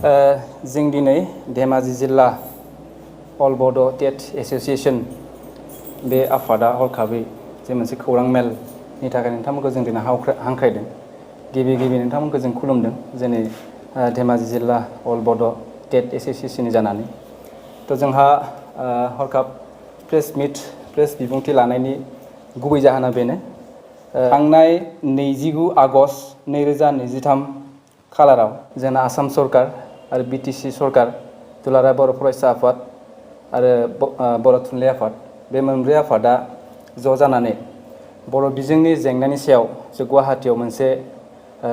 जों दिनै धेमाजि जिल्ला अल बड' टेट एस'सिएशन बे आफादा हरखाबै जे मोनसे खौरां मेलनि थाखाय नोंथांमोनखौ जों दिनै हांख्रायदों। गिबि नोंथांमोनखौ जों खुलुमदों जेनै धेमाजि जिल्ला अल बड' टेट एस'सिएशननि जानानै। थ' जोंहा हरखाब प्रेस बिबुंथि लानायनि गुबै जाहोना बेनो थांनाय 29 आगस्ट 2023 खालाराव जोंना आसाम सरकार आरो बिटिसि सरकार, दुलाराय बर' फरायसा आफाद आरो बर' थुनलाइ आफाद बे मोनब्रै आफादा ज' जानानै बर' बिजोंनि जेंनानि सायाव जों गुवाहाटीयाव मोनसे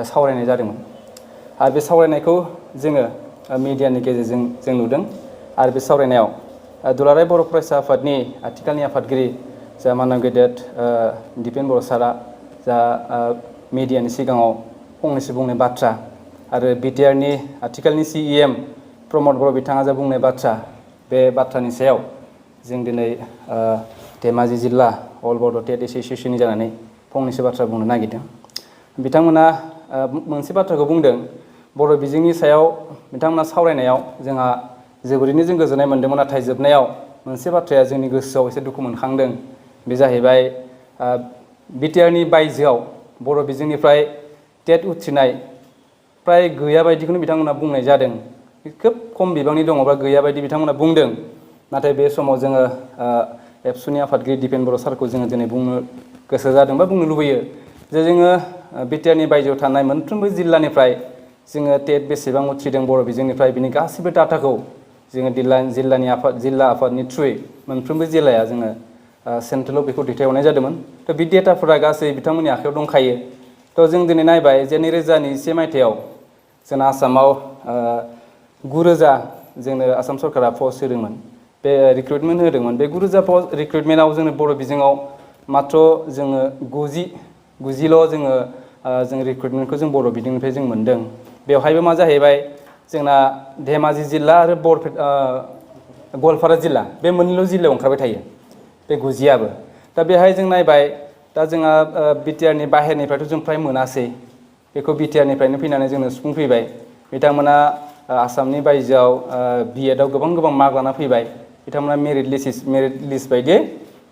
सावरायनाय जादोंमोन। आरो बे सावरायनायखौ जोङो मिडियानि गेजेरजों जों नुदों। आरो बे सावरायनायाव दुलाराय बर' फरायसा आफादनि आथिखालनि आफादगिरि जा माननीय गेदेर दिपेन बर' सारआ जा मिडियानि सिगाङाव फंनैसो बुंनाय बाथ्रा आरो बिटिआरनि आथिखालनि CEM प्रमद बर' बिथाङा जा बुंनाय बाथ्रा, बे बाथ्रानि सायाव जों दिनै धेमाजि जिल्ला अल बड' टेट एस'सिएशननि जानानै फंनैसो बाथ्रा बुंनो नागिरदों। बिथांमोना मोनसे बाथ्राखौ बुंदों, बर' बिजोंनि सायाव बिथांमोना सावरायनायाव जोंहा जोबोरैनो जों गोजोननाय मोन्दोंमोन, नाथाय जोबनायाव मोनसे बाथ्राया जोंनि गोसोआव एसे दुखु मोनखांदों। बे जाहैबाय बिटिआरनि बायजोआव बर' बिजोंनिफ्राय टेट उथ्रिनाय प्राय गैया बायदिखौनो बिथांमोना बुंनाय जादों। खोब खम बिबांनि दङबा गैया बायदि बिथांमोना बुंदों। नाथाय बे समाव जोङो एबसुनि आफादगिरि दिपेन बर' सारखौ जोङो दिनै बुंनो गोसो जादों बा बुंनो लुबैयो जे जोङो बिटिआरनि बायजोआव थानाय मोनफ्रोमबो जिल्लानिफ्राय जोङो टेट बेसेबां उथ्रिदों बर' बिजोंनिफ्राय बिनि गासैबो डाटाखौ जोङो जिल्ला आफादनि थ्रुयै मोनफ्रोमबो जिल्लाया जोङो सेन्ट्रेलाव बेखौ दैथायहरनाय जादोंमोन। थ' बे डेटाफोरा गासै बिथांमोननि आखायाव दंखायो। थ' जों दिनै नायबाय जे 2021 मायथाइयाव जोंना आसामाव 9,000 जोंनो आसाम सरकारा पस्ट होदोंमोन, बे रिक्रुटमेन्ट होदोंमोन। बे 9,000 रिक्रुटमेन्टआव जोंनो बर' बिजोङाव माथ्र जोङो 90ल' जों रिक्रुटमेन्टखौ जों बर' बिजोंनिफ्राय जों मोन्दों। बेवहायबो मा जाहैबाय जोंना धेमाजि जिल्ला आरो गवालपारा जिल्ला बे मोननैल' जिल्लायाव ओंखारबाय थायो बे 90आबो। दा बेहाय जों नायबाय, दा जोंहा बिटिआरनि बाहेरनिफ्रायथ' जों फ्राय मोनासै। बेखौ बिटिआरनिफ्रायनो फैनानै जोंनो सुफुंफैबाय। बिथांमोना आसामनि बायजोआव बिएडआव गोबां मार्क लाना फैबाय। बिथांमोना मेरिट लिस्ट बायदियै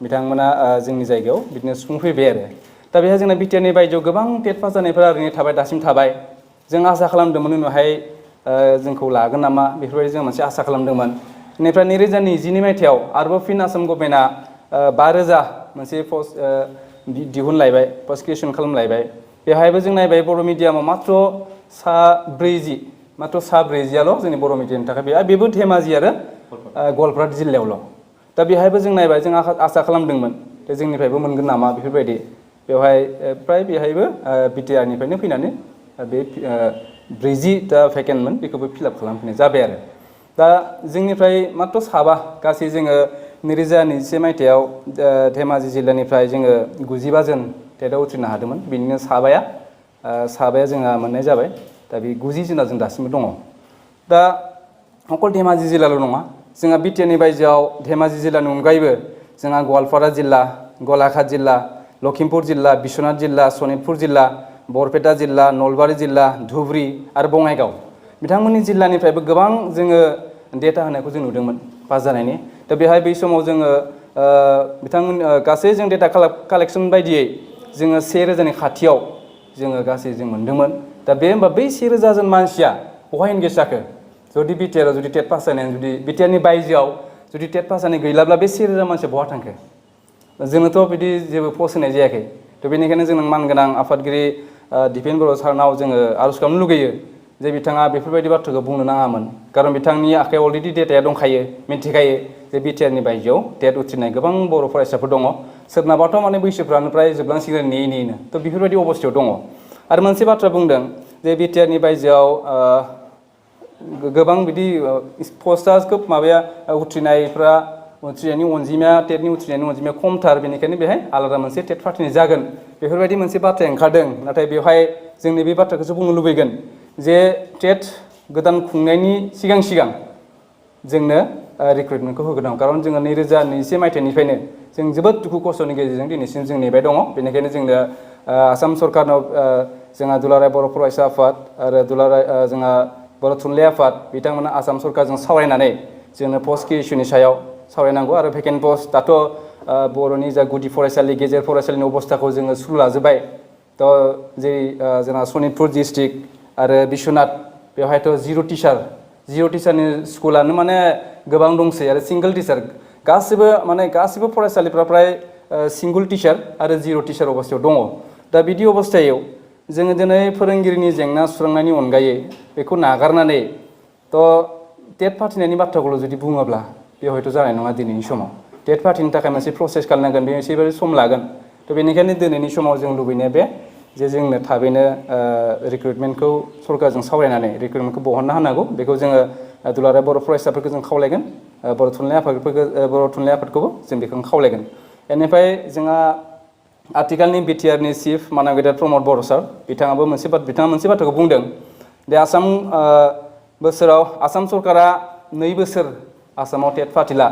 बिथांमोना जोंनि जायगायाव बिदिनो सुफुंफैबाय आरो। दा बेहाय जोंना बिटिआरनि बायजोआव गोबां टेट पास जानायफोरा ओरैनो थाबाय, दासिम थाबाय। जों आसा खालामदोंमोन उनावहाय जोंखौ लागोन नामा, बेफोरबायदि जों मोनसे आसा खालामदोंमोन। बेनिफ्राय 2022 मायथाइयाव आरोबाव फिन आसाम गभर्नमेन्टआ 5,000 मोनसे पस्ट दिहुनलायबाय, पस्ट क्रिएसन खालामलायबाय। बेवहायबो जों नायबाय बर' मिडियामाव माथ्र 40'आल' जोंनि बर' मिडियामनि थाखाय, बेबो धेमाजि आरो गवालपारा जिल्लायावल'। दा बेहायबो जों नायबाय, जों आसा खालामदोंमोन जे जोंनिफ्रायबो मोनगोन नामा बेफोरबायदि। बेवहाय प्राय बेहायबो बिटिआरनिफ्रायनो फैनानै बे 40टा भेकेन्टमोन बेखौबो फिलआप खालामफैनाय जाबाय आरो। दा जोंनिफ्राय माथ्र 7 गासै जोङो 2021 मायथाइयाव धेमाजि जिल्लानिफ्राय जोङो 95 जन टेटआव उथ्रिनो हादोंमोन। बिनिनो 7 जोंहा मोननाय जाबाय। दा बे 90 जना जों दासिमबो दङ। दा अकल धेमाजि जिल्लाल' नङा, जोंहा बिटिआरनि बायजोआव धेमाजि जिल्लानि अनगायैबो जोंहा गवालपारा जिल्ला, गलाघाट जिल्ला, लखिमपुर जिल्ला, बिश्वनाथ जिल्ला, सनितपुर जिल्ला, बरपेटा जिल्ला, नलबारि जिल्ला, धुबुरी आरो बङाइगाव बिथांमोननि जिल्लानिफ्रायबो गोबां जोङो डेटा होनायखौ जों नुदोंमोन पास जानायनि। दा बेहाय बै समाव जोङो बिथांमोन गासै जों डेटा कालेक्सन बायदियै जोङो 1,000नि खाथियाव जोङो गासै जों मोन्दोंमोन। दा बे होमबा बै 1,000 जन मानसिया बहाय एंगेज जाखो? जुदि बिटिआरआव जुदि टेट पास जानायानो जुदि बिटिआरनि बायजोआव जुदि टेट पास जानाय गैलाब्ला बे 1,000 मानसिया बहा थांखो? जोंनोथ' बिदि जेबो पस्ट होनाय जायाखै। थ' बेनिखायनो जों मानगोनां आफादगिरि दिपेन बर' सारनाव जोङो आर'ज खालामनो लुगैयो जे बिथाङा बेफोरबायदि बाथ्राखौ बुंनो नाङामोन। खारन बिथांनि आखायाव अलरेडि डेटाया दंखायो, मिन्थिखायो जे बिटिआरनि बायजोआव टेट उथ्रिनाय गोबां बर' फरायसाफोर दङ। सोरनाबाथ' माने बैसोफ्रानो फ्राय जोबलांसिगोन नेयैनो। थ' बेफोरबायदि अबस्थायाव दङ। आरो मोनसे बाथ्रा बुंदों जे बिटिआरनि बायजोआव गोबां बिदि पस्टआ खोब उथ्रिनायनि अनजिमाया टेटनि उथ्रिनायनि अनजिमाया खमथार, बेनिखायनो बेहाय आलादा मोनसे टेट फाथिनाय जागोन बेफोरबायदि मोनसे बाथ्राया ओंखारदों। नाथाय बेवहाय जोंनि बे बाथ्राखौसो बुंनो लुबैगोन जे टेट गोदान खुंनायनि सिगां जोंनो रिक्रुटमेन्टखौ होग्रोनांगौ। खारन जोङो 2021 मायथाइनिफ्रायनो जों जोबोद दुखु खस्थ'नि गेजेरजों दिनैसिम जों नेबाय दङ। बेनिखायनो जोंनो आसाम सरकारनाव जोंहा दुलाराय बर' फरायसा आफाद आरो दुलाराय जोंहा बर' थुनलाइ आफाद बिथांमोना आसाम सरकारजों सावरायनानै जोंनो पस्ट क्रिएसननि सायाव सावरायनांगौ आरो भेकेन्ट पस्ट दाथ' बर'नि जा गुदि फरायसालि गेजेर फरायसालिनि अबस्थाखौ जोङो सुरु लाजोब्बाय थ' जेरै जोंहा सनितपुर डिस्ट्रिक्ट आरो बिश्वनाथ बेवहायथ' जिर' टिचारनि स्कुलानो माने गोबां दंसै आरो सिंगल टिचार गासिबो फरायसालिफ्रा फ्राय सिंगल टिचार आरो जिर' टिचार अबस्थायाव दङ दा बिदि अबस्थायाव जोङो दिनै फोरोंगिरिनि जेंना सुस्रांनायनि अनगायै बेखौ नागारनानै थ' टेट फाथिनायनि बाथ्राखौल' जुदि बुङोब्ला बे हयथ' जानाय नङा दिनैनि समाव टेट फाथिनो थाखाय मोनसे प्रसेस खालामनांगोन बे एसेबारे सम लागोन थ' बेनिखायनो दिनैनि समाव जों लुबैनाया बे जे जोंनो थाबैनो रिक्रुटमेन्टखौ सरकारजों सावरायनानै रिक्रुटमेन्टखौ बहनना होनांगौ बेखौ जोङो दुलाराय बर' फरायसाफोरखौ जों खावलायगोन बर' थुनलाइ आफादखौबो जों बेखौनो खावलायगोन बेनिफ्राय जोंहा आथिखालनि बिटिआरनि चिफ मानव गेदेर प्रमद बर' सार बिथाङा मोनसे बाथ्राखौ बुंदों दे बोसोराव आसाम सरकारा 2 बोसोर आसामाव टेट फाथिला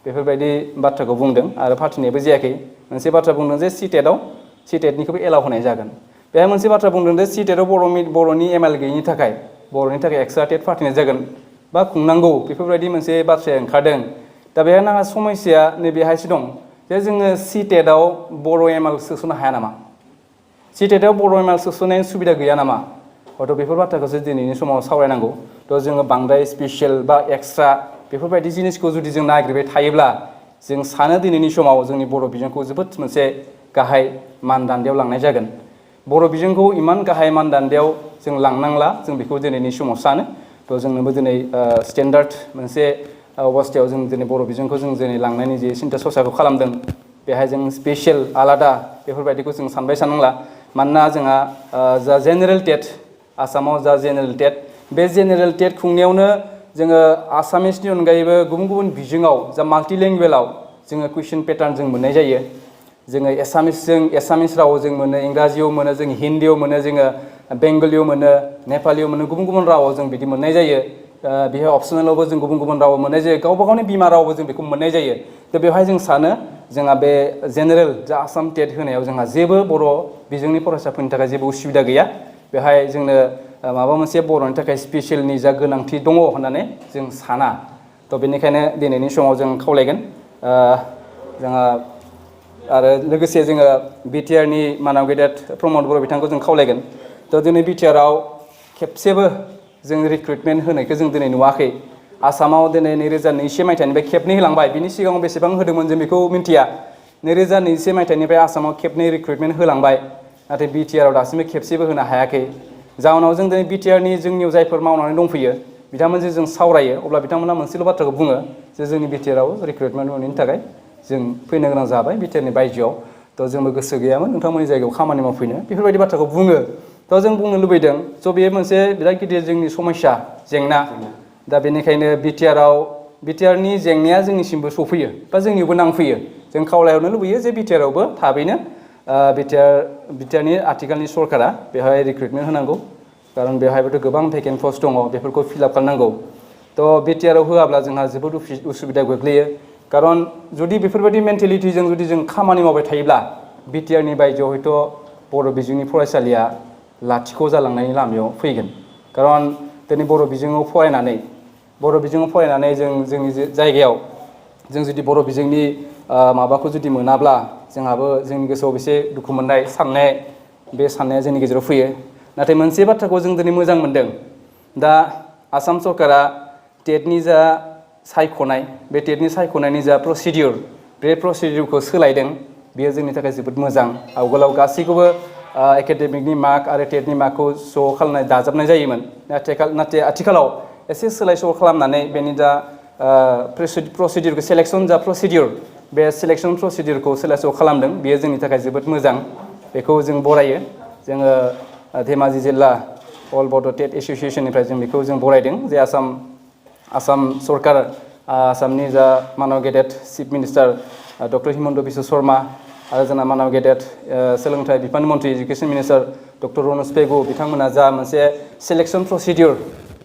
बेफोरबायदि बाथ्राखौ बुंदों आरो फाथिनायबो जायाखै मोनसे बाथ्रा बुंदों जे सिटेटनिखौबो एलाउ होनाय जागोन बेहाय मोनसे बाथ्रा बुंदों जे सिटेटआव बर'नि एमएल गैयिनि थाखाय बर'नि थाखाय एक्सट्रा टेट फाथिनाय जागोन बा खुंनांगौ बेफोरबायदि मोनसे बाथ्राया ओंखारदों दा बेहाय नाङा समस्या नैबेहायसो दं जे जोङो सिटेटआव बर' एमएल सोस'नो हाया नामा सिटेटआव बर' एमएल सोस'नायनि सुबिदा गैया नामा हयथ' बेफोर बाथ्राखौसो दिनैनि समाव सावरायनांगौ थ' जोङो बांद्राय स्पेसियेल बा एक्सट्रा बेफोरबायदि जिनिसखौ जुदि जों नागिरबाय थायोब्ला जों सानो दिनैनि समाव जोंनि बर' बिजोंखौ जोबोद मोनसे गाहाय मानदान्दायाव लांनाय जागोन बर' बिजोंखौ इमान गाहाय मानदान्दायाव जों लांनांला जों बेखौ दिनैनि समाव सानो थ' जोंनोबो दिनै स्टेन्डार्ड मोनसे अबस्थायाव जों दिनै बर' बिजोंखौ जों दिनै लांनायनि जे सिन्था सरसाखौ खालामदों बेहाय जों स्पेसियेल आलादा बेफोरबायदिखौ जों सानबाय साननांला मानोना जोंहा जा जेनेरेल टेट आसामाव जा जेनेरेल टेट बे जेनेरेल टेट खुंनायावनो जोङो आसामिसनि अनगायैबो गुबुन बिजोङाव जा माल्टिलेंगुवेलाव जोङो कुइसन पेटार्न जों मोननाय जायो जोङो एसामिस रावाव जों मोनो इंराजियाव मोनो जों हिन्दीयाव मोनो जोङो बेंगलियाव मोनो नेपालियाव मोनो गुबुन रावाव जों बिदि मोननाय जायो बेहाय अपसनेलावबो जों गुबुन रावाव मोननाय जायो गावबा गावनि बिमा रावबो जों बेखौ मोननाय जायो थ' बेवहाय जों सानो जोंहा बे जेनेरेल जा आसाम टेट होनायाव जोंहा जेबो बर' बिजोंनि फरायसाफोरनि थाखाय जेबो उसुबिदा गैया बेहाय जोंनो माबा मोनसे बर'नि थाखाय स्पेसियेलनि जा गोनांथि दङ होननानै जों साना थ' बेनिखायनो दिनैनि समाव जों खावलायगोन जोंहा आरो लोगोसे जोङो बिटिआरनि मानव गेदेर प्रमद बर' बिथांखौ जों खावलायगोन थ' दिनै बिटिआराव खेबसेबो जों रिक्रुटमेन्ट होनायखौ जों दिनै नुवाखै आसामाव दिनै 2021 मायथाइनिफ्राय खेबनै होलांबाय बिनि सिगाङाव बेसेबां होदोंमोन जों बेखौ मिन्थिया 2021 मायथाइनिफ्राय आसामाव खेबनै रिक्रुटमेन्ट होलांबाय नाथाय बिटिआराव दासिमबो खेबसेबो होनो हायाखै जाउनाव जों दिनै बिटिआरनि जोंनियाव जायफोर मावनानै दंफैयो बिथांमोनजों जों सावरायो अब्ला बिथांमोना मोनसेल' बाथ्राखौ बुङो जे जोंनि बिटिआराव रिक्रुटमेन्ट मोनैनि थाखाय जों फैनो गोनां जाबाय बिटिआरनि बायजोआव थ' जोंबो गोसो गैयामोन नोंथांमोननि जायगायाव खामानि मावफैनो बेफोरबायदि बाथ्राखौ बुङो थ' जों बुंनो लुबैदों स' बेयो मोनसे बिराद गिदिर जोंनि समस्या जेंना दा बेनिखायनो बिटिआरनि जेंनाया जोंनिसिमबो सफैयो बा जोंनियावबो नांफैयो जों खावलायहरनो लुबैयो जे बिटिआरावबो थाबैनो बिटिआरनि आथिखालनि सरकारा बेवहाय रिक्रुटमेन्ट होनांगौ खारन बेवहायबोथ' गोबां भेकेन्ट पस्ट दङ बेफोरखौ फिलआप खालामनांगौ थ' बिटिआराव होआब्ला जोंहा जोबोद उसुबिदा गोग्लैयो खारन जुदि बेफोरबायदि मेन्टेलिटिजों जुदि जों खामानि मावबाय थायोब्ला बिटिआरनि बायजोआव हयथ' बर' बिजोंनि फरायसालिया लाथिख' जालांनायनि लामायाव फैगोन खारन दिनै बर' बिजोङाव फरायनानै जों जोंनि जायगायाव जों जुदि बर' बिजोंनि माबाखौ जुदि मोनाब्ला जोंहाबो जोंनि गोसोआव एसे दुखु मोननाय बे साननाया जोंनि गेजेराव फैयो नाथाय मोनसे बाथ्राखौ जों दिनै मोजां मोनदों दा आसाम सरकारा टेटनि जा सायख'नाय बे टेटनि सायख'नायनि जा प्रसिडिउर बे प्रसिडिउरखौ सोलायदों बेयो जोंनि थाखाय जोबोद मोजां आवगोलाव गासैखौबो एकाडेमिकनि मार्क आरो टेटनि मार्कखौ ज' खालामनाय दाजाबनाय जायोमोन नाथाय आथिखालाव एसे सोलाय सोल' खालामनानै बेनि जा प्रसिडिउरखौ सेलेक्सन जा प्रसिडिउर बे सेलेक्सन प्रसिडिउरखौ सोलाय सोल' खालामदों बेयो जोंनि थाखाय जोबोद मोजां बेखौ जों बरायो जोङो धेमाजि जिल्ला अल बड' टेट एस'सियेसननिफ्राय जों बेखौ जों बरायदों जे आसाम सरकार आसामनि जा मानव गेदेर chief minister doctor Himanta Biswa Sarma आरो जोंना मानव गेदेर सोलोंथाइ बिफान मन्त्रि education minister doctor Ranoj Pegu बिथांमोना जा मोनसे सेलेक्सन प्रसिडिउर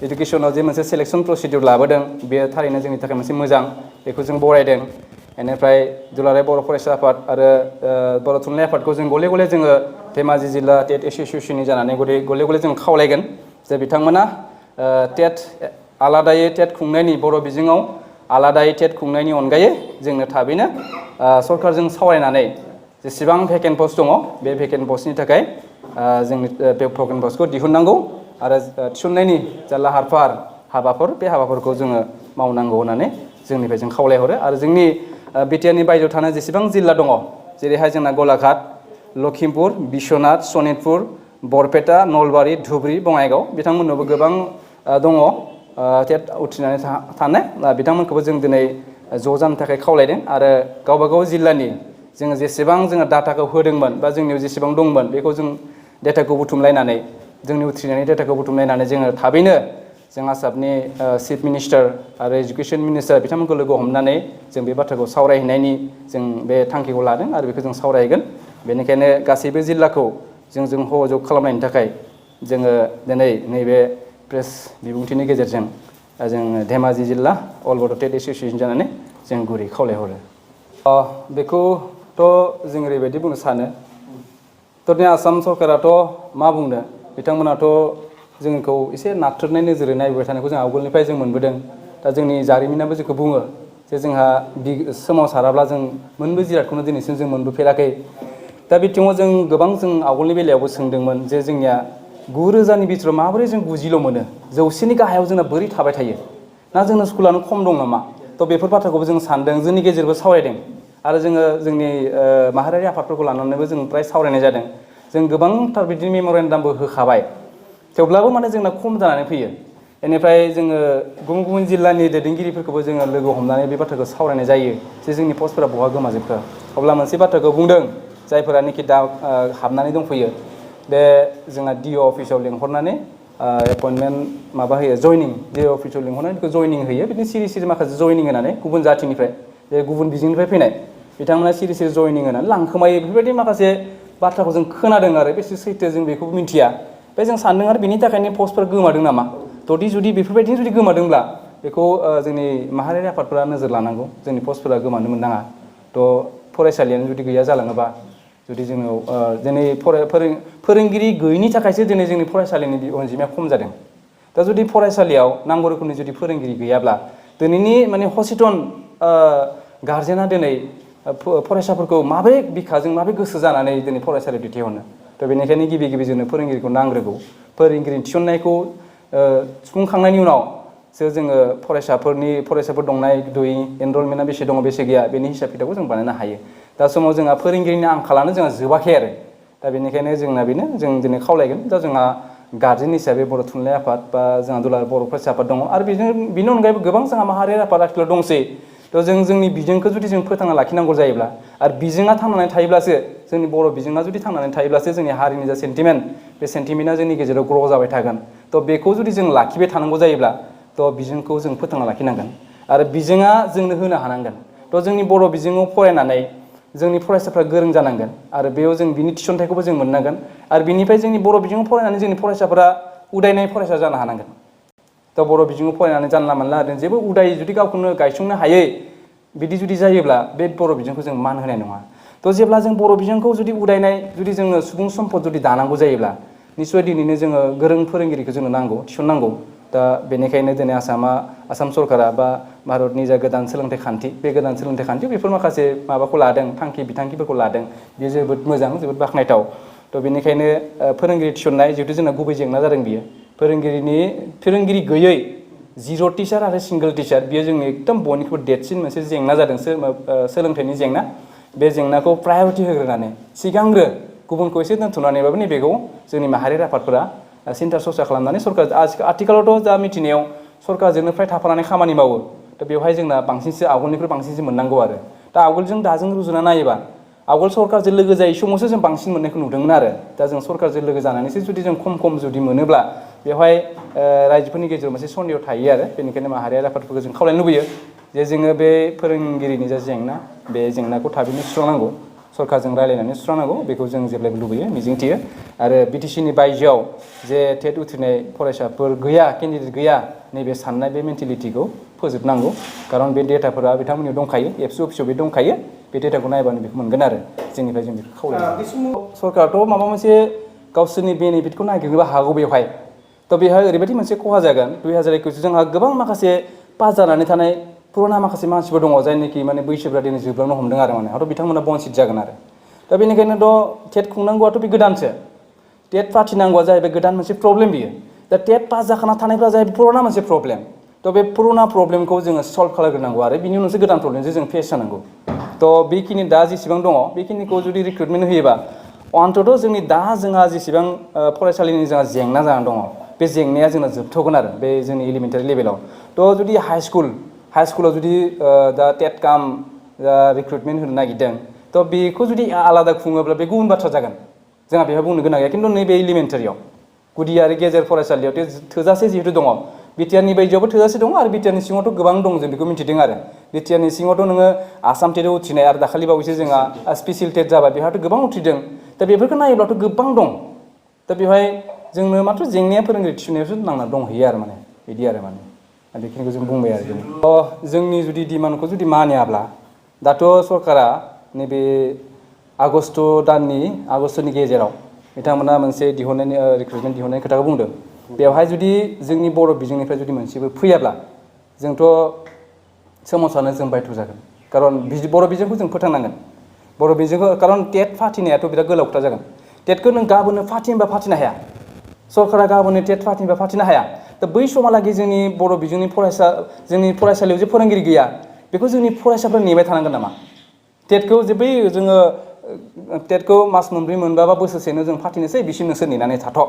इडुकेसनाव जे मोनसे सेलेक्सन प्रसिडिउर लाबोदों बेयो थारैनो जोंनि थाखाय मोनसे मोजां बेखौ जों बरायदों बेनिफ्राय दुलाराय बर' फरायसा आफाद आरो बर' थुनलाइ आफादखौ जों गले गले जोङो धेमाजि जिल्ला टेट एस'सियेसननि जानानै गले गले जों खावलायगोन जे बिथांमोना टेट आलादायै टेट खुंनायनि बर' बिजोङाव आलादायै टेट खुंनायनि अनगायै जोंनो थाबैनो सरकारजों सावरायनानै जेसेबां भेकेन्ट पस्ट दङ बे भेकेन्ट पस्टनि थाखाय जोंनि बे भेकेन्ट पस्टखौ दिहुननांगौ आरो थिसननायनि जा लाहार फाहार हाबाफोर बे हाबाफोरखौ जोङो मावनांगौ होननानै जोंनिफ्राय जों खावलायहरो आरो जोंनि बिटिआरनि बायजोआव थानाय जेसेबां जिल्ला दङ जेरैहाय जोंना गलाघाट लखिमपुर बिश्वनाथ सनितपुर बरपेटा नलबारि धुबुरी बङाइगाव बिथांमोननावबो गोबां दङ टेट उथ्रिनानै थानाय बिथांमोनखौबो जों दिनै ज' जानो थाखाय खावलायदों आरो गावबा गाव जिल्लानि जोङो जेसेबां जोङो डाटाखौ होदोंमोन बा जोंनियाव जेसेबां दंमोन बेखौ जों डेटाखौ बुथुमलायनानै जोंनि उथ्रिनायनि डेटाखौ बुथुमलायनानै जोङो थाबैनो जों आसामनि चिफ मिनिस्टार आरो एजुकेसन मिनिस्टार बिथांमोनखौ लोगो हमनानै जों बे बाथ्राखौ सावरायहैनायनि जों बे थांखिखौ लादों आरो बेखौ जों सावरायगोन बेनिखायनो गासैबो जिल्लाखौ जों सह'जुग खालामनायनि थाखाय जोङो दिनै नैबे प्रेस बिबुंथिनि गेजेरजों जों धेमाजि जिल्ला अल बड' टेट एस'सियेसन जानानै जों गुरै खावलायहरो बेखौथ' जों ओरैबायदि बुंनो सानो दिनै आसाम सरकाराथ' मा बुंनो बिथांमोनाथ' जोंखौ एसे नाथ्रोदनाय नोजोरै नायबाय थानायखौ जों आवगोलनिफ्राय जों मोनबोदों दा जोंनि जारिमिनाबो जोंखौ बुङो जे जोंहा सोमावसाराब्ला जों मोनबो जिरादखौनो दिनैसिम जों मोनबोफेराखै दा बिथिङाव जों गोबां जों आवगोलनि बेलायावबो सोंदोंमोन जे जोंनिया 9,000नि बिथोराव माबोरै जों 90ल' मोनो जौसेनि गाहायाव जोंना बोरै थाबाय थायो ना जोंना स्कुलानो खम दं नामा थ' बेफोर बाथ्राखौबो जों सानदों जोंनि गेजेरबो सावरायदों आरो जोङो जोंनि माहारियारि आफादफोरखौ लानानैबो जों प्राय सावरायनाय जादों जों गोबांथार बिदिनो मेम'रेन्डामबो होखाबाय थेवब्लाबो माने जोंना खम जानानै फैयो बेनिफ्राय जोङो गुबुन गुबुन जिल्लानि दैदेनगिरिफोरखौबो जोङो लोगो हमनानै बे बाथ्राखौ सावरायनाय जायो जे जोंनि पस्टफोरा बहा गोमाजोबखो अब्ला मोनसे बाथ्राखौ बुंदों जायफोरानोखि दा हाबनानै दंफैयो बे जोंना डिअ अफिसाव लिंहरनानै एपइन्टमेन्ट माबा होयो जयनिं डिअ अफिसाव लिंहरनानै बेखौ जयनिं होयो बिदिनो सिरि सिरि माखासे जयनिं होनानै गुबुन जाथिनिफ्राय बे गुबुन बिजोंनिफ्राय फैनाय बिथांमोना सिरि सिरि जयनिं होनानै लांखोमायो बेफोरबायदि माखासे बाथ्राखौ जों खोनादों आरो बेसे सैथो जों बेखौ मिन्थिया बे जों सानदों आरो बेनि थाखायनो पस्टफोर गोमादों नामा जुदि बेफोरबायदिनो जुदि गोमादोंब्ला बेखौ जोंनि माहारियारि आफादफोरा नोजोर लानांगौ जोंनि पस्टफोरा गोमानो मोननाङा थ' फरायसालियानो जुदि गैया जालाङोबा जुदि जोंनाव दिनै फोरोंगिरि गैयिनि थाखायसो दिनै जोंनि फरायसालिनि अनजिमाया खम जादों दा जुदि फरायसालियाव नांगौ रोखोमनि जुदि फोरोंगिरि गैयाब्ला दिनैनि माने हसिटन गार्जेना दिनै फरायसाफोरखौ माबोरै बिखाजों माबोरै गोसो जानानै दिनै फरायसालियाव दैथायहरनो थ' बेनिखायनो गिबि गिबि जोंनो फोरोंगिरिखौ नांग्रोगौ फोरोंगिरि थिसननायखौ सुफुंखांनायनि उनावसो जोङो फरायसाफोर दंनाय गैयै एनरलमेन्टआ बेसे दङ बेसे गैया बेनि हिसाब खिथाबखौ जों बानायनो हायो दा समाव जोंहा फोरोंगिरिनि आंखालानो जोंहा जोबाखै आरो दा बेनिखायनो जोंना बेनो जों दिनै खावलायगोन दा जोंहा गार्जेन हिसाबै बर' थुनलाइ आफाद बा जोंहा दुलाराय बर' फरायसा आफाद दङ आरो बेनि अनगायैबो गोबां जोंहा माहारियारि आफाद आथिखालाव दंसै थ' जों जोंनि बिजोंखौ जुदि जों फोथांना लाखिनांगौ जायोब्ला आरो बिजोङा थांनानै थायोब्लासो जोंनि बर' बिजोङा जुदि थांनानै थायोब्लासो जोंनि हारिनि जा सेन्टिमेन्ट बे सेन्टिमेन्टआ जोंनि गेजेराव ग्र' जाबाय थागोन थ' बेखौ जुदि जों लाखिबाय थानांगौ जायोब्ला थ' बिजोंखौ जों फोथांना लाखिनांगोन आरो बिजोङा जोंनो होनो हानांगोन थ' जोंनि बर' बिजोङाव फरायनानै जोंनि फरायसाफ्रा गोरों जानांगोन आरो बेयाव जों बिनि थिसनथाइखौबो जों मोननांगोन आरो बिनिफ्राय जोंनि बर' बिजोङाव फरायनानै जोंनि फरायसाफोरा उदायनाय फरायसा जानो हानांगोन थ' बर' बिजोङाव फरायनानै जानला मानला ओरैनो जेबो उदाय जुदि गावखौनो गायसंनो हायै बिदि जुदि जायोब्ला बे बर' बिजोंखौ जों मान होनाय नङा थ' जेब्ला जों बर' बिजोंखौ जुदि उदायनाय जुदि जोङो सुबुं सम्पद जुदि दानांगौ जायोब्ला निस्सय दिनैनो जोङो गोरों फोरोंगिरिखौ जोंनो नांगौ थिसननांगौ दा बेनिखायनो दिनै आसाम सरकारा बा भारतनि जा गोदान सोलोंथाइ खान्थि बे गोदान सोलोंथाइ खान्थियाव बेफोर माखासे माबाखौ लादों बिथांखिफोरखौ लादों बेयो जोबोद मोजां जोबोद बाख्नायथाव थ' बेनिखायनो फोरोंगिरि थिसननाय जिहेथु जोंना गुबै जेंना जादों बियो फोरोंगिरि गैयै जिर' टिचार आरो सिंगोल टिचार बियो जोंनि एकदम बयनिख्रुइबो देरसिन मोनसे जेंना जादों सोलोंथाइनि जेंना बे जेंनाखौ प्रायरिटि होग्रोनानै सिगांग्रो गुबुनखौ एसे दोनथ'नानैबाबो नैबेखौ जोंनि माहारियारि आफादफोरा सिन्था सरसा खालामनानै सरकार आथिखालावथ' दा मिथिनायाव सरकारजोंनो फ्राय थाफानानै खामानि मावो दा बेवहाय जोंना बांसिनसो आवगोलनिख्रुइ बांसिनसो मोननांगौ आरो दा आवगोलजों दाजों रुजुना नायोबा आवगोल सरकारजों लोगो जायै समावसो जों बांसिन मोननायखौ नुदोंमोन आरो दा जों सरकारजों लोगो जानानैसो जुदि जों खम जुदि मोनोब्ला बेवहाय रायजोफोरनि गेजेराव मोनसे सन्देह थायो आरो बेनिखायनो माहारियारि आफादफोरखौ जों खावलायनो लुबैयो जे जोङो बे फोरोंगिरिनि जा जेंना बे जेंनाखौ थाबैनो सुस्रांनांगौ सरकारजों रायलायनानै सुस्रांनांगौ बेखौ जों जेब्लायबो लुबैयो मिजिंथियो आरो बिटिसिनि बायजोआव जे टेट उथ्रिनाय फरायसाफोर गैया केन्डिडेट गैया नैबे साननाय बे मेन्टेलिटिखौ फोजोबनांगौ खारन बे डेटाफोरा बिथांमोननियाव दंखायो एबसु अफिसाव बे दंखायो बे डेटाखौ नायबानो बेखौ मोनगोन आरो जोंनिफ्राय जों बेखौ खावलायो सरकारथ' माबा मोनसे गावसोरनि बेनिफिटखौ नागिरनोबो हागौ बेवहाय त' बेहाय ओरैबायदि मोनसे खहा जागोन 2021 जोंहा गोबां माखासे पास जानानै थानाय पुराना माखासे मानसिफोर दङ जायनोखि माने बैसोफ्रा दिनै जोबलांनो हमदों आरो माने आरो बिथांमोना बन्सित जागोन आरो दा बेनिखायनोथ' टेट खुंनांगौआथ' बे गोदानसो टेट फाथिनांगौआ जाहैबाय गोदान मोनसे प्रब्लेम बियो दा टेट पास जाखाना थानायफ्रा जाहैबाय पुराना मोनसे प्रब्लेम त' बे पुराना प्रब्लेमखौ जोङो सल्भ खालामग्रोनांगौ आरो बिनि उनावसो गोदान प्रब्लेमजों जों फेस जानांगौ त' बेखिनि दा जेसेबां दङ बेखिनिखौ जुदि रिक्रुटमेन्ट होयोबा अन्तत' जोंनि दा जोंहा जेसेबां फरायसालिनि जोंहा जेंना जानानै दङ बे जेंनाया जोंना जोबथ'गोन आरो बे जोंनि एलिमेन्टारि लेभेलाव त' जुदि हाइ स्कुलाव जुदि दा टेट काम रिक्रुटमेन्ट होनो नागिरदों त' बेखौ जुदि आलादा खुङोब्ला बे गुबुन बाथ्रा जागोन जोंहा बेहाय बुंनो गोनां गैया खिन्थु नैबे एलिमेन्टारियाव गुदि आरो गेजेर फरायसालियाव थोजासे जिहेतु दङ बिटिआरनि बायजोआवबो थोजासे दङ आरो बिटिआरनि सिङावथ' गोबां दं जों बेखौ मिथिदों आरो बिटिआरनि सिङावथ' नोङो आसाम टेटआव उथ्रिनाय आरो दाखालि बावैसो जोंहा स्पेसियेल टेट जाबाय बेहाथ' गोबां उथ्रिदों दा बेफोरखौ नायोब्लाथ' गोबां दं दा बेवहाय जोंनो माथ्र' जेंनाया फोरोंगिरि थिसननायावसो नांना दंहैयो आरो माने बिदि आरो माने बेखिनिखौ जों बुंबाय आरो जोंनि जुदि डिमान्डखौ जुदि मानियाब्ला दाथ' सरकारा नैबे आगष्ट'नि गेजेराव बिथांमोना मोनसे रिक्रुटमेन्ट दिहुननायनि खोथाखौ बुंदों बेवहाय जुदि जोंनि बर' बिजोंनिफ्राय जुदि मोनसेबो फैयाब्ला जोंथ' सोमावसारनो जों बायथ' जागोन खारन बर' बिजोंखौ जों फोथांनांगोन बर' बिजोंखौ खारन टेट फाथिनायाथ' बिराद गोलाव खोथा जागोन टेटखौ नों गाबोननो फाथिनोबा फाथिनो हाया सरकारा गाबोननो टेट फाथिनोबा फाथिनो हाया दा बै समहालागै जोंनि बर' बिजोंनि जोंनि फरायसालियाव जे फोरोंगिरि गैया बेखौ जोंनि फरायसाफोरा नेबाय थानांगोन नामा टेटखौ जे बै जोङो टेटखौ मास मोनब्रै मोनबा बा बोसोरसेनो जों फाथिनोसै बिसिम नोंसोर नेनानै थाथ'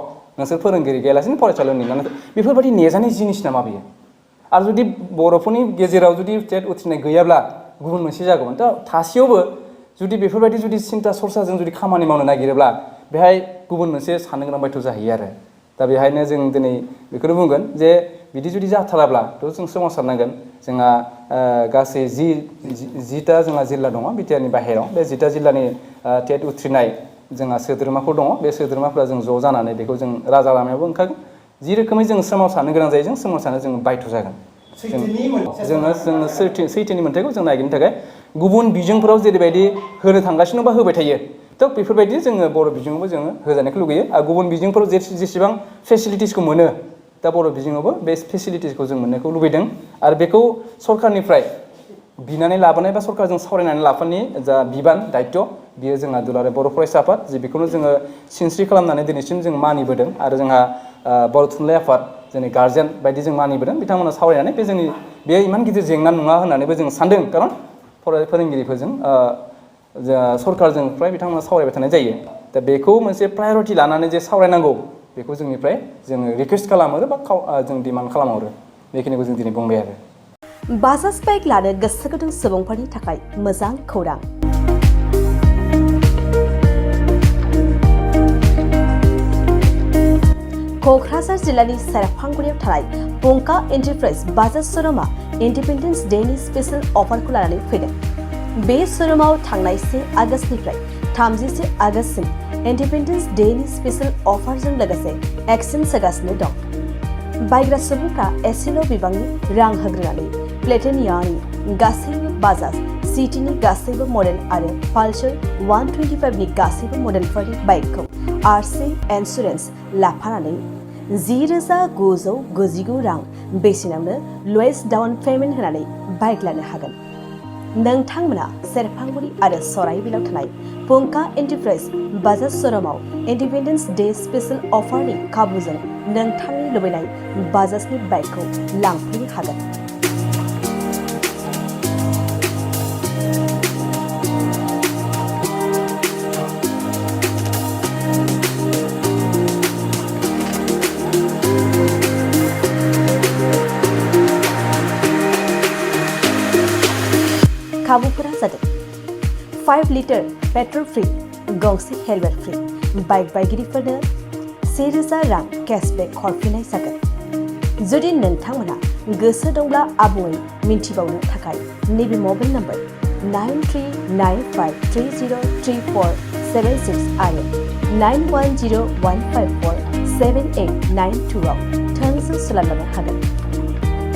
नोंसोर फोरोंगिरि गैयालासिनो फरायसालियाव नेनानै बेफोरबायदि नेजानाय जिनिस नामा बियो आरो जुदि बर'फोरनि गेजेराव जुदि टेट उथ्रिनाय गैयाब्ला गुबुन मोनसे जागौमोन दा थासेयावबो जुदि बेफोरबायदि जुदि सिन्था सरसाजों जुदि खामानि मावनो नागिरोब्ला बेहाय गुबुन मोनसे साननो गोनां बायथ' जाहैयो आरो दा बेहायनो जों दिनै बेखौनो बुंगोन जे बिदि जुदि जाथाराब्लाथ' जों सोमावसारनांगोन जोंहा गासै जिथा जोंहा जिल्ला दङ बिटिआरनि बाहेराव बे 10टा जिल्लानि टेट उथ्रिनाय जोंहा सोद्रोमाफोर दङ बे सोद्रोमाफोरा जों ज' जानानै बेखौ जों राजा लामायावबो ओंखारगोन जि रोखोमै जों सोमावसारनो गोनां जायो जों सोमावसारनो जों बायथ' जागोन जोङो सैथोनि मोन्थायखौ जों नागिरनो थाखाय गुबुन बिजोंफोराव जेरैबायदि होनो थांगासिनो बा होबाय थायो थ' बेफोरबायदि जोङो बर' बिजोङावबो जोङो होजानायखौ लुगैयो आरो गुबुन बिजोंफोराव जेसेबां फेसिलिटिसखौ मोनो दा बर' बिजोङावबो बे फेसिलिटिसखौ जों मोननायखौ लुबैदों आरो बेखौ सरकारनिफ्राय बिनानै लाबोनाय बा सरकारजों सावरायनानै लाफानायनि जा बिबान दायित्व बियो जोंहा दुलाराय बर' फरायसा आफाद जे बेखौनो जोङो सिनस्रि खालामनानै दिनैसिम जों मानिबोदों आरो जोंहा बर' थुनलाइ आफाद जोंनि गार्जेन बायदि जों मानिबोदों बिथांमोना सावरायनानै बे इमान गिदिर जेंना नङा होननानैबो जों सानदों खारन फोरोंगिरिफोरजों सरकारजों फ्राय बिथांमोना सावरायबाय थानाय जायो दा बेखौ मोनसे प्रायरिटि लानानै जे सावरायनांगौ बेखौ जोंनिफ्राय जोङो रिकुवेस्ट खालामहरो बा जों डिमान्ड खालामहरो बेखिनिखौ जों दिनै बुंबाय आरो बाजाज बाइक लानो गोसो गुदुं सुबुंफोरनि थाखाय मोजां खौरां क'क्राझार जिल्लानि सेरफांगुरियाव थानाय पंका एन्टारप्राइज बाजाज श'रुमआ इन्डिपेन्डेन्स डेनि स्पेशेल अफारखौ लानानै फैदों बे श'रुमाव थांनाय 1 आगस्तनिफ्राय 31 आगस्तसिम इन्डिपेन्डेन्स डेनि स्पेशेल अफारजों लोगोसे एक्सचेन्ज होगासिनो दं बायग्रा सुबुंफ्रा एसेल' बिबांनि रां होग्रोनानै प्लेटिनियानि गासैबो बाजाज सिटिनि गासैबो मडेल आरो पालसार 125नि गासैबो मडेलफोरनि बाइकखौ आरसि इन्सुरेन्स लाफानानै 10,999 रां बेसेनावनो लवेस्ट डाउन पेमेन्ट होनानै बाइक लानो हागोन नोंथांमोना सेरफांगुरि आरो सराइबिलाव थानाय पंका एन्टारप्राइज बाजाज श'रुमाव इन्डिपेन्डेन्स डे स्पेशेल अफारनि खाबुजों नोंथांनि लुबैनाय बाजाजनि बाइकखौ लांफैनो हागोन खाबुफोरा जादों 5 लिटार पेट्रल फ्री गंसे हेलमेट फ्री बाइक बायगिरिफोरनो 1,000 रां केशबेक हरफिननाय जागोन जुदि नोंथांमोना गोसो दंब्ला आबुङै मिन्थिबावनो थाखाय नैबे मबाइल नम्बर 9395303476 आरो 9101547892 आव थोंजों सोलायलांनो हागोन